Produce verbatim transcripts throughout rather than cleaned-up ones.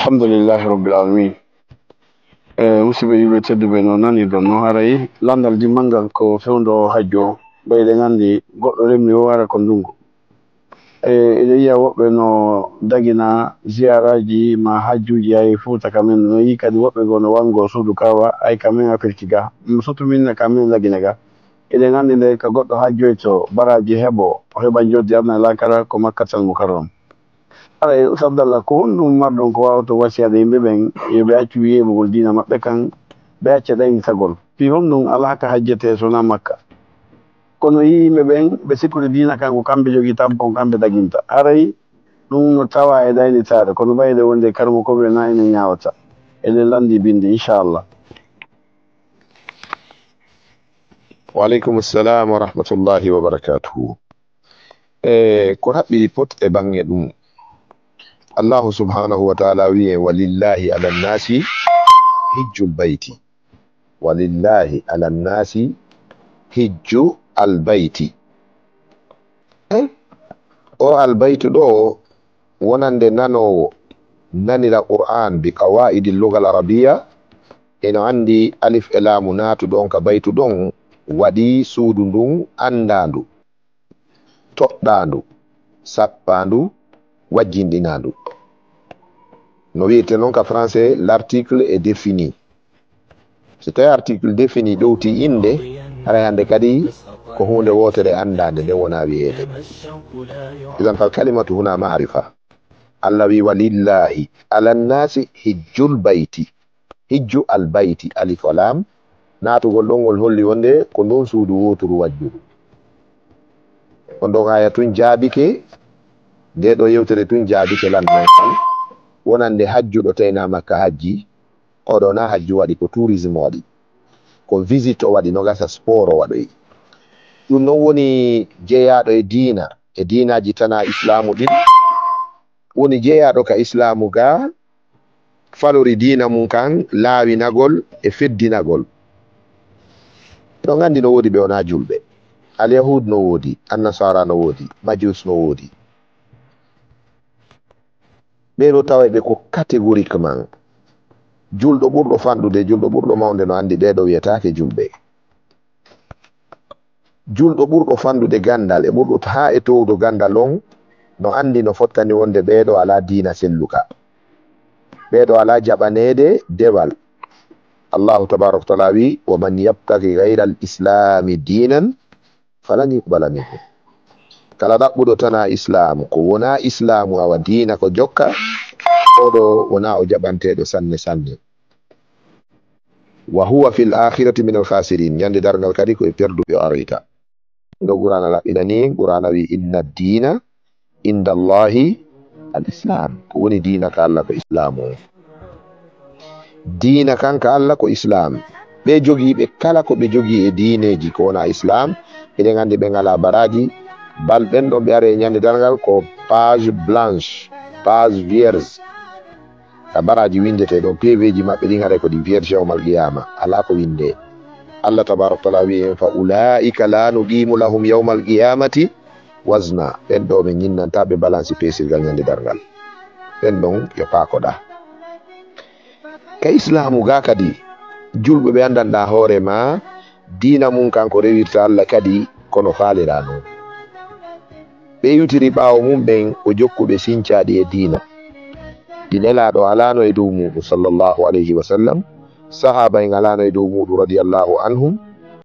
Alhamdulillahi Rabbil Alamin. E, musidɓe, yimɓe tedduɓe, no nanirɗon no, haray landal dimmal ngal ko fewndo hajju o. Ɓay eɗen anndi goɗɗo remni o wara ko ndungu. E, eɗen yiya woɓɓe no dagina ziyaraaji ma hajjuuji hay Fuuta ka men, no yi'i kadi woɓɓe goo no wanngoo suudu Kaawa hay ka men Afirki ga. Mm, surtout min ka men Lagine ga. Eɗen anndi nde ka goɗɗo hajjoyto baraaji heɓo, o heɓa njooddi aduna e laakara ko Makkatal Mukarram. Haray, Ustaz Abdallah, ko honɗum marɗon ko waawata wasiyade yimɓe ɓen, yo ɓe accu yeeɓugol diina maɓɓe kan, ɓe acca ɗaynitagol? Fii honɗum alaa ka hajjetee so wonaa Makka? Kono yii yimɓe ɓen, ɓe sikkude diina kan ko kamɓe jogii tampon, kamɓe daginta. Haray, ɗum no tawaa e ɗaynitaare, kono ɓayde wonde karamokooɓe na ene ñaawata. Eɗen lanndii binndi, inchallah. Wa aleykum salam wa rahmatullahi wa barakatuhu. E ko raɓɓiɗi pot e baŋŋe ɗum, Allahu subhanahu wa taala wi'i en, "Walillahi ala nnasi hijjul bayti." "Walillahi ala nnasi hijju al bayti." Eh? O al baytu ɗo, wonande nanoowo nanira Qur'an bi qawaa'idi lugal arabiya, eno anndi alif e laamu naatuɗo on ka baytu ɗon waɗi suudu ndun anndaandu, toɗɗaandu, sappaandu, wajjinɗinaandu. No wi'ete non ka français, l'article est défini. So tawi article défini ɗowti innde, haray hannde kadi ko huunde wootere anndaande nde wonaa wi'eede. Idan fal kalimatu huna ma'rifa. Allah wi, "Walillahi ala nnasi hijjul bayti." Hijju al bayti, alif wa lam, naatugol ɗon ngol holli wonde ko ndun suudu wooturu wajjudu. On ɗon aya tun jaabike, nde ɗo yewtere tun jaabike lanndal ngal, wonande hajjuɗo tayna Makka hajji, oɗo na hajju waɗi, ko tourisme waɗi, ko visite o waɗi, no gasa sport o waɗoyi. Ɗum non woni jeyaaɗo e diina, e diinaaji tana Islaamu ɗin, woni jeyaaɗo ka Islaamu ga, falori diina mum kan laawinagol e feddinagol. Ɗon anndi no woodi ɓe wonaa julɓe. Alyahud no woodi, Annasara no woodi, Majus no woodi. Ɓee ɗo tawa ɓe ko catégoriquement. Julɗo ɓurɗo fanɗude, julɗo ɓurɗo mawnde no anndi ɓee ɗo wiyetaake julɓe. Julɗo ɓurɗo fanɗude ganndal e ɓurɗo haa e toowɗo ganndal on no anndi no fottani wonde ɓee ɗo alaa diina selluka. Ɓee ɗo alaa jaɓaneede dewal. Allahu tabaaraka wa taala wi, "Wa man yabtagi gayra al islami diinan falan yuqbala minhu." Kala ɗaɓɓuɗo tana Islaamu, ko wonaa Islaamu, awa diina ko jokka, oɗo wonaa o jaɓanteeɗo sanne sanne. "Wa huwa fil akhirati min al khasirin." Ñande darngal kadi ko e perduɓe o aroyta. Ɗo Qur'aana laɓɓinani en, Qur'aana wi, "Inna diina inda Allahi al Islam." Ko woni diina ka Allah ko Islaamu on. Diina kan ka Allah ko Islaam. Ɓe jogiiɓe kala ko ɓe jogii e diineeji ko wona Islaam, eɗen anndi ɓe ngalaa baraaji, bal ɓen ɗon ɓe are e ñande darngal ko page blanche, page vierge. Ka baraaji winndetee ɗon, P V ji maɓɓe ɗin haray ko ɗi vierge yawmal qiyaama, alaa ko winndee. Allah tabaaraka wa taala wi'i en, "Fa ulaa'ika laa nuqiimu lahum yawmal qiyaamati wazna." Ɓen ɗo ɓe ñinnantaa ɓe balansi peesirgal ñande darngal. Ɓen ɗon yo paakoɗaa. Ka Islaamu ga kadi, julɓe ɓe anndanɗaa hoore ma, diina mum kanko rewirta Allah kadi kono faaliraa non. Ɓe iwtiri ɓaawo mum ɓen ko jokkuɓe sincaaɗi e diina. Ɗi Nelaaɗo alaano e dow muuɗum, sallallahu alayhi wa sallam, sahaaba en alaano e dow muuɗum, radiyallahu anhum,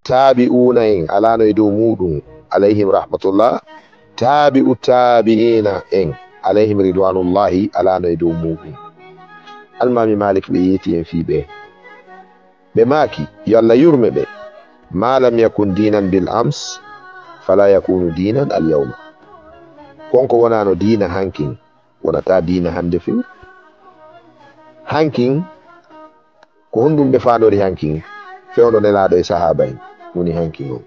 taabi'uuna en alaano e dow muuɗum, alayhim rahmatullah, taabi'u taabi'iina en, alayhim ridwanullahi, alaano e dow muuɗum. Almaami Maalik ɓe yeeti en fii ɓe. Ɓe maaki, yo Allah yurme ɓe, "Ma lam yakun diinan bil ams, fala yakunu diinan al yawma." Kon ko wonaano diina hankin, wonataa diina hannde few. Hankin, ko honɗum ɓe faandori hankin? Fewndo Nelaaɗo e sahaaba en woni hankin on.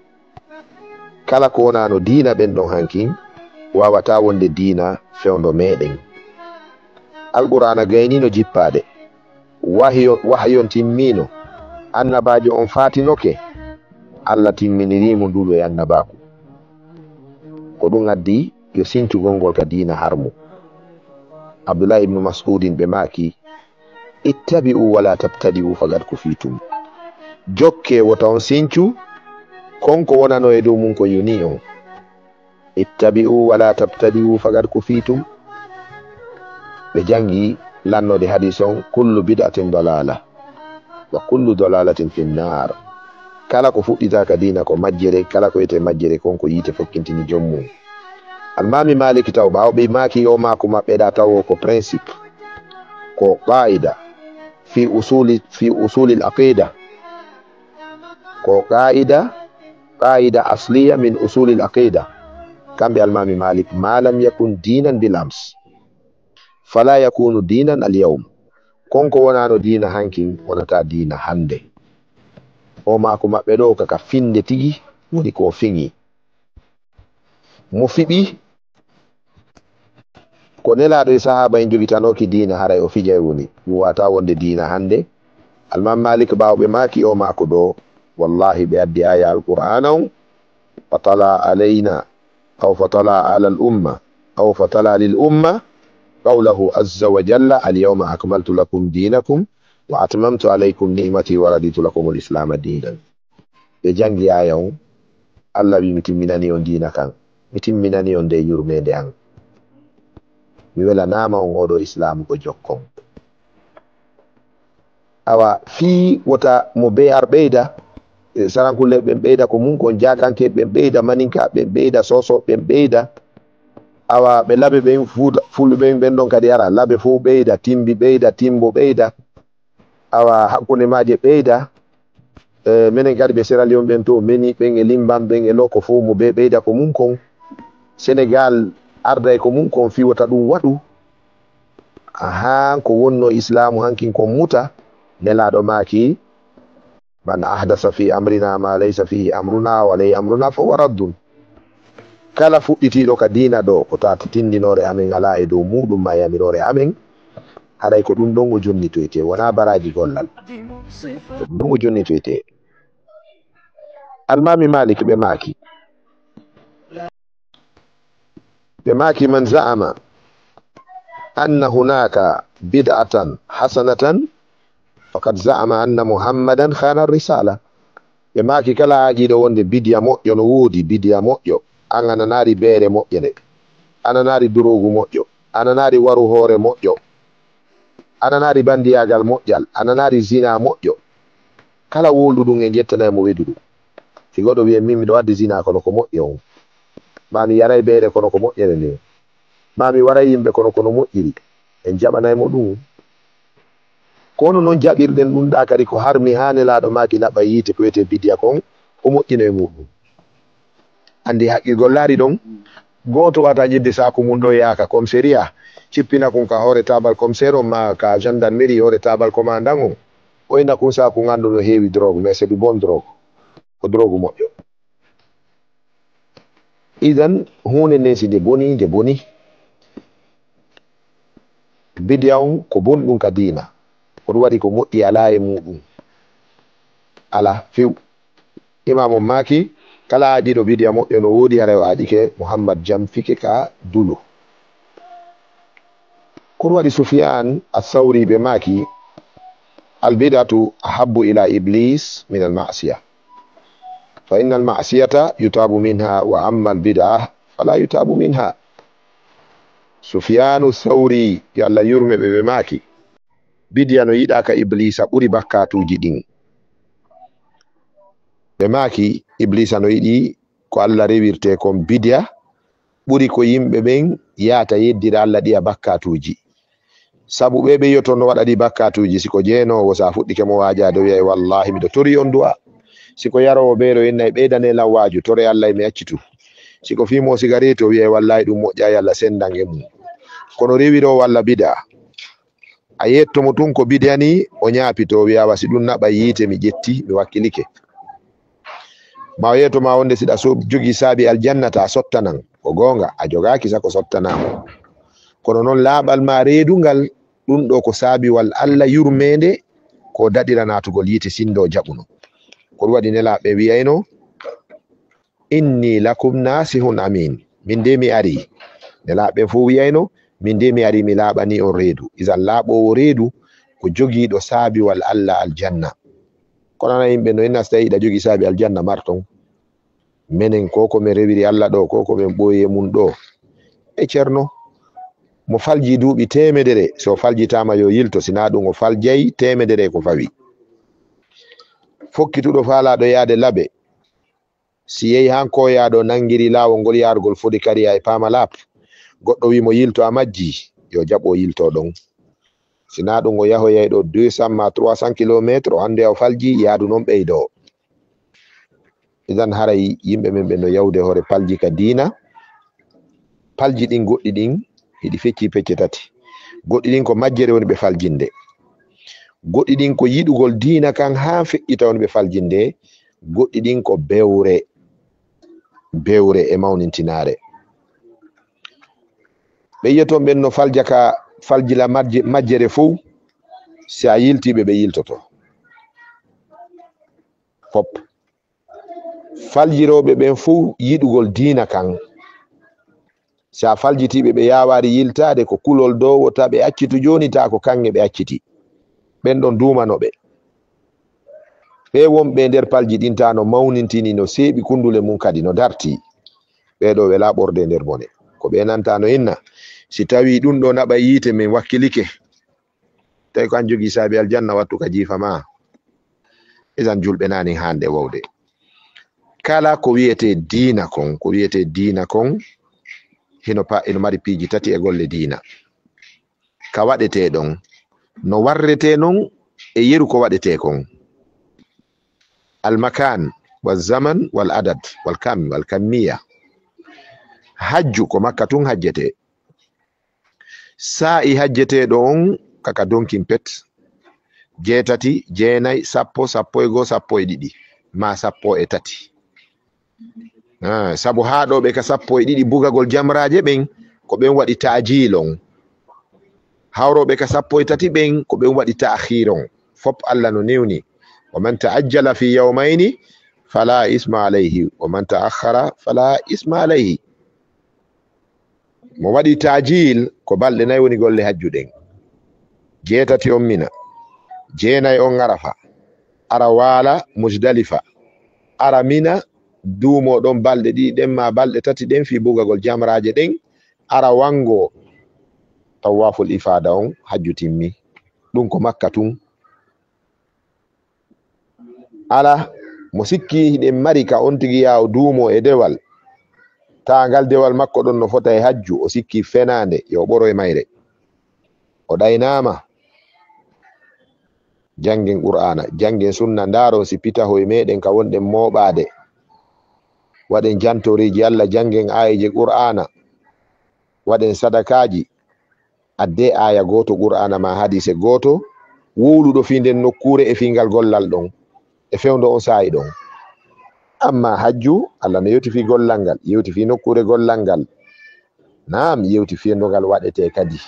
Kala ko wonaano diina ɓen ɗon hankin, waawataa wonde diina fewndo meɗen. Alqur'aana gayniino jippaade. Wahyo, wahyon timmiino. Annabaajo on faatinoke. Allah timminirii mo nduɗo e annabaaku. Ko ɗum addi yo sincugol ngol ka diina harmu. Abdullahi ibnu Mas'udin ɓe maaki, "Ittabi'u wa la tabtadi'u faqad kufitum." Jokke, wota on sincu kon ko wonano e dow mun ko yoni on. "Ittabi'u wa la tabtadi'u faqad kufitum." Ɓe jangi lannode hadis on, "Kullu bid'atin dalala, wa kullu dalalatin finnar." Kala ko fuɗɗita ka diina ko majjere, kala ko wiyete majjere kon ko yiite fokkintini joom mum. Almami Malik taw ɓaawo ɓe maaki yo maaku maɓɓe ɗa tawo ko principe, ko qaida fi usuli, fi usulil aqida. Ko qaida, qaida asliya min usulil aqida. Kamɓe Almami Malik, "Ma lam yakun dinan bil ams, fala yakunu dinan al yawm." Kon ko wonano diina hankin, wonata diina hande. O maaku maɓɓe ɗo kaka finde tigi woni ko fiŋi. Mo fiɓi ko Nelaaɗo e sahaaba en jogitanooki diina, haray o fijay woni. Ɗum wata wonde diina hande. Alman Malik ɓaawo ɓe maaki o maaku ɗo, wallahi ɓe addi aya Alqur'aana on, "Fatala alayna, aw fatala ala al umma, aw fatala lil umma, qawlahu azza wa jalla, al yawma akmaltu lakum dinakum, wa atmamtu alaykum ni'mati, wa raditu lakum al islama dinan." Ɓe jangi aya on, Allah wi, "Mi timminani on diina kan, mi timminani on nde yurmeende an, mi welanaama on oɗo Islaamu ko jokkon." Awa fii wota mo bee ar ɓeyda, e, sarankulle ɓen ɓeyda ko mun kon, jaakanke ɓen ɓeyda, maninka ɓen ɓeyda, soso ɓen ɓeyda. Awa ɓe laɓe ɓen, fuuta, fulɓe ɓen, ɓen ɗon kadi ara, laɓe fow ɓeyda, timbi ɓeyda, timbo ɓeyda. Awa hakkunde maaje ɓeyda. E, menen kadi ɓe Sierra Leone ɓen to, meni ɓen e Limbam ɓen e lo ko fow mo be ɓeyda ko mun kon. Senegal arda e ko mun kon fii wota ɗum waɗu. Ahaa, ko wonno Islaamu hankin kon muta, Nelaaɗo maaki, "Man ahdasa fi amrina ma laysa fihi amruna wa alayhi amruna fa huwa raddun." Kala fuɗɗitiiɗo ka diina ɗo, ko taata tindinoore amen alaa e dow muuɗum ma yamiroore amen, haray ko ɗum ɗon o jonnitoyte, wonaa baraaji gollal. Ko ɗum ɗon o jonnitoyte. Almaami Maalik ɓe maaki. Ɓe maaki, "Man za'ama anna hunaka bid'atan hasanatan, faqad za'ama anna Muhammadan khana risala." Ɓe maaki, "Kala aajiiɗo wonde bidiya moƴƴo no woodi, bidiya moƴƴo, an a nanaari beere moƴƴere, a nanaari duroogu moƴƴo, a nanaari waru hoore moƴƴo, a nanaari bandiyaagal moƴƴal, a nanaari zina moƴƴo." Kala wowluɗum en ƴettanay mo weduɗum. Si goɗɗo wi'e, "Min miɗo waddi zina kono ko moƴƴo on." Ma mi yaray beere kono ko moƴƴere nden. Ma mi waray yimɓe kono ko no moƴƴiri. En jaɓanay mo ɗum. Kono non jaɓirɗen ɗum ɗa kadi ko harmi haa Nelaaɗo maaki laɓa yiite ko wiyetee bidiya kon, o moƴƴino e muɗum. Anndi haqqil gollaari ɗon. Gooto wata ƴedde saaku mum ɗo yaaka commissariat, cippina kun ka hoore taabal commissaire on ma ka gendarmerie hoore taabal commandant on. O ina kun saaku ngandu no heewi drogue, mais c'est du bon drogue. Ko drogue moƴƴo. Idan, huunde nden si nde boni, nde boni. Bidiya on ko bonɗum ka diina. Ko ɗum waɗi ko moƴƴi alaa e muɗum. Alaa, few. Imam on maaki, kala aaƴiiɗo bidiya moƴƴo no woodi, haray o aaƴike Muhammad, jamfike ka dulu. Ko ɗum waɗi Sufyan Ath-Thawri ɓe maaki, "Al bid'atu ahabbu ila Iblis min al ma'siya. Fa inna al ma'siyata yutabu minha, wa amma al bid'a fala yutabu minha." Sufyanu Thawri, yo Allah yurme ɓe, ɓe maaki, bidiya no yiɗaa ka Iblisa ɓuri bakkaatuuji ɗin. Ɓe maaki, Iblisa no yiɗi ko Allah rewirte kon bidiya ɓuri ko yimɓe ɓen yaata yeddira Allah ɗiya bakkaatuuji. Sabu ɓe ɓe yi'oto no waɗa ɗi bakkaatuuji, si ko jeenoowo, sa fuɗɗike mo waajaade, o wi'ay, "Wallahi, miɗo torii on du'a." Si ko yaroowo beere, o innay, "Ɓeydane lan waaju, tore Allah, mi accitu." Si ko fii mo sigareeti, o wi'ay, "Wallahi, ɗum moƴƴaay, Allah senndan e mum." Kono rewiroowo Allah bidaa, a yetto mo tun ko bidaa ni, o ñaapitoo, o wi'a, "Awa si ɗum naɓay yiite, mi ƴetti, mi wakkilike." Ma o yeeto ma wonde si ɗa so-, jogii saabi aljanna ta sottanan. Ko goonga, a jogaaki sako sottanaama. Kono non laaɓal ma reedungal, ɗum ɗo ko saabiwal Allah yurmeende, ko daɗira naatugol yiite sinndo jaɓuno. Ko ɗum waɗi Nelaaɓe wiyayno, "Inni lakum nasihun amin." Min de mi ari. Nelaaɓe fof wiyayno, "Min de mi ari mi laaɓani on reedu." Isan laaɓoowo reedu, ko jogiiɗo saabiwal Allah aljanna. Kono ana yimɓe no inna, so tawi iɗa jogii saabi aljanna marton. Menen ko ko men rewiri Allah ɗo, ko ko men ɓooyi e mum ɗo. E Ceerno, mo falji duuɓi teemedere, so faljitaama yo yilto, sinaa ɗum o faljay teemedere ko fawi. Fokkituɗo faalaaɗo yaade laɓe, si yehi han koyaaɗo nangiri laawol ngol yaargol Fodikariya e Paamalaap, goɗɗo wi mo yilto a majji, yo jaɓo yilto ɗon. Sinaa ɗum o yahoyay ɗo deux cents ma trois cents kilomètres, o anndoya o falji, yaadu non ɓeydoo. Idan haray yimɓe men ɓe no yawde hoore palji ka diina. Palji ɗin goɗɗi ɗin, hiɗi fecci pecce tati. Goɗɗi ɗin ko majjere woni ɓe faljinde. Goɗɗi ɗin ko yiɗugol diina kan haa feƴƴita woni ɓe faljinde. Goɗɗi ɗin ko bewre, bewre e mawnintinaare. Ɓe yiya toon ɓen no falja ka faljila majje-, majjere fow, si a yiltii ɓe, ɓe yiltoto. Fop. Faljirooɓe ɓen fow yiɗugol diina kan. Si a faljitii ɓe, ɓe yaawaari yiltaade, ko kulol dowo, ta ɓe accitu jooni, ta ko kaŋŋe ɓe acciti. Ɓen ɗon duumano ɓe. Ɓe wonɓe nder palji ɗin, ta no mawnintini, no seeɓi kundule mum kadi, no dartii. Ɓee ɗoo welaa ɓorde e nder bone. Ko ɓe nanta no inna. Si tawii ɗum ɗoo naɓa yiite, min wakkilike. Tawi ko an jogii saabi aljanna, wattu ka jiifa ma. Idan julɓe naani hande wowde. Kala ko wiyetee diina kon, ko wiyetee diina kon, hino pa-, hino mari piiji tati e golle diina. Ka waɗetee ɗon, no warretee non e yeru ko waɗetee kon. Almakaan, wal zaman, wal adad, wal kam, wal kammiya. Hajju ko Makka tun hajjetee. Saa'i hajjeteeɗo on kaka donkin pet, jeetati, jeenay, sappo, sappo e goo, sappo e ɗiɗi, maa sappo e tati. Ah, sabu haaɗooɓe ka sappo e ɗiɗi bugagol jamraaje ɓen, ko ɓen waɗi ta'jiil on. Hawrooɓe ka sappo e tati ɓen, ko ɓen waɗi ta'khiir on. Fop Allah no newni. "Wa man ta'ajjala fi yawmayni fala isma alayhi, wa man ta'akhkhara fala isma alayhi." Mo waɗi ta'jiil, ko balɗe nayi woni golle hajju ɗen. Jeetati on Mina, jeenay on Arafa, ara waala Muzdalifa, ara Mina, duumo ɗon balɗe ɗiɗi ɗen maa balɗe tati ɗen fii bugagol jamraaje ɗen, ara wango tawwaaful ifaada on, hajju timmi. Ɗum ko Makka tun. Alaa mo sikki hiɗen mari ka on tigi yaa o duumo e dewal, taa ngal dewal makko ɗon no fota e hajju, o sikki fenaande, yo o ɓoro e mayre. O ɗaynaama. Janngen Qur'aana, janngen sunna, ndaaron si pitaho e meɗen ka wonɗen mooɓaade. Waɗen jantoriiji Allah, janngen aayeeje Qur'aana, waɗen sadakaaji, addee aaya gooto Qur'aana maa hadiise gooto wowluɗo fii nden nokkuure e fii ngal gollal ɗon, e fewndo on saa'i ɗon. Amma hajju, Allah no yewti fii gollal ngal, yewti fii nokkuure gollal ngal. Naam, yewti fii no ngal waɗetee kadi.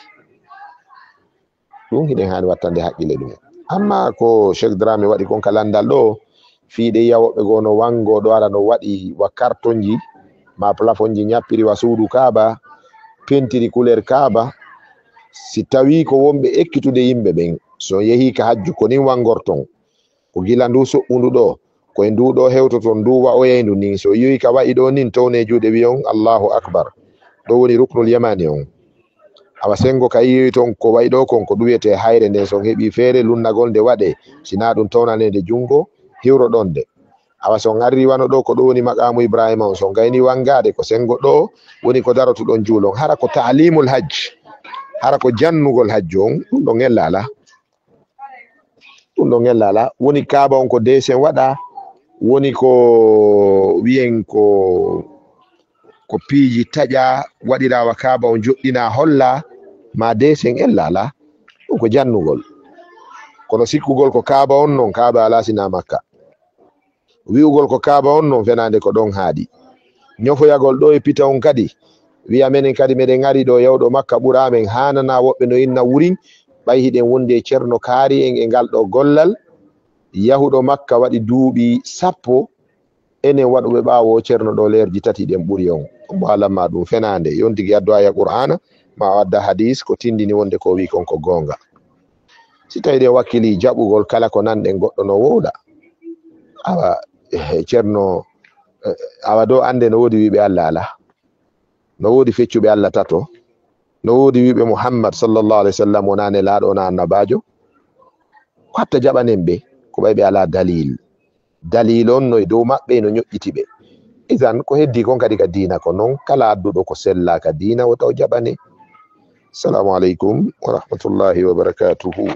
Ɗum hiɗen haani wattande haqqille ɗum. Amma ko Cheikh Dramé waɗi kon ka lanndal ɗo, fii ɗe yiya woɓɓe goo no wango ɗo ara no waɗi wa kartonji, ma plafonji ñappiri wa suudu Kaaba, pentiri couleur Kaaba. Si tawii ko wonɓe ekkitude yimɓe ɓen, so yehii ka hajju, ko nin wangorton. Ko gila ndu soɓɓundu ɗo, ko e ndu ɗo hewtoton, ndu wa oyayndu nin. So yowi ka wa'i ɗo nin, towne juuɗe wi'on, "Allahu Akbar." Ɗo woni ruknul yamani on. Awa sengo ka yiyoyi ton ko wa'i ɗo kon, ko ɗum wiyetee hayre nden. So on heɓi feere lunnagol nde waɗee, si na ɗum townanee nde junngo, hiwroɗon nde. Awa so on arri wano ɗo, ko ɗo woni maqaamu Ibrahima on. So on gayni wangaade, ko sengo ɗo woni ko darotoɗon juulon. Hara ko ta'limul hajj, hara ko jannugol hajju on, ɗum ɗo ngella alaa. Ɗum ɗo ngella alaa. Woni Kaaba on ko dessin waɗaa, woni ko wiyen ko, ko piiji taƴaa, waɗiraa wa Kaaba on joɗɗinaa hollaa, ma dessin ella alaa. Ɗum ko jannugol. Kono sikkugol ko Kaaba on non, Kaaba alaa sinaa Makka. Wi'ugol ko Kaaba on non fenaande ko ɗon haaɗi. Ñofoyagol ɗo e pita on kadi, wi'a menen kadi meɗen ari ɗo yawɗo Makka ɓuraa men, haananaa woɓɓe no inna wurin, ɓay hiɗen wondi e Ceerno kaari en e ngal ɗo gollal. Yahuɗo Makka waɗi duuɓi sappo, enen waɗuɓe ɓaawo o Ceerno ɗo leerji tati ɗen ɓuri on. Omo alamma ɗum fenaande, yontigi addu aya Qur'aana, ma o adda hadiis ko tindini wonde ko o wi'i kon ko goonga. Si tawii ɗen wakkilii jaɓugol kala ko nanɗen goɗɗo no wowla, awa, eh, Ceerno, eh, awa dow annde no woodi wiiɓe Allah alaa, no woodi feccuɓe Allah tato, no woodi wiiɓe Muhammad sallallahu alaihi wasallam wonaa nelaaɗo, wonaa annabaajo, ko hatta jaɓanen ɓe, ko ɓay ɓe alaa dalil. Dalil on no e dow maɓɓe, no ñoƴƴiti ɓe. Idan, ko heddii kon kadi ka diina ko non, kala adduɗo ko sellaa ka diina, wota o jaɓane. Assalamu alaikum wa rahmatullahi wa barakatuhu.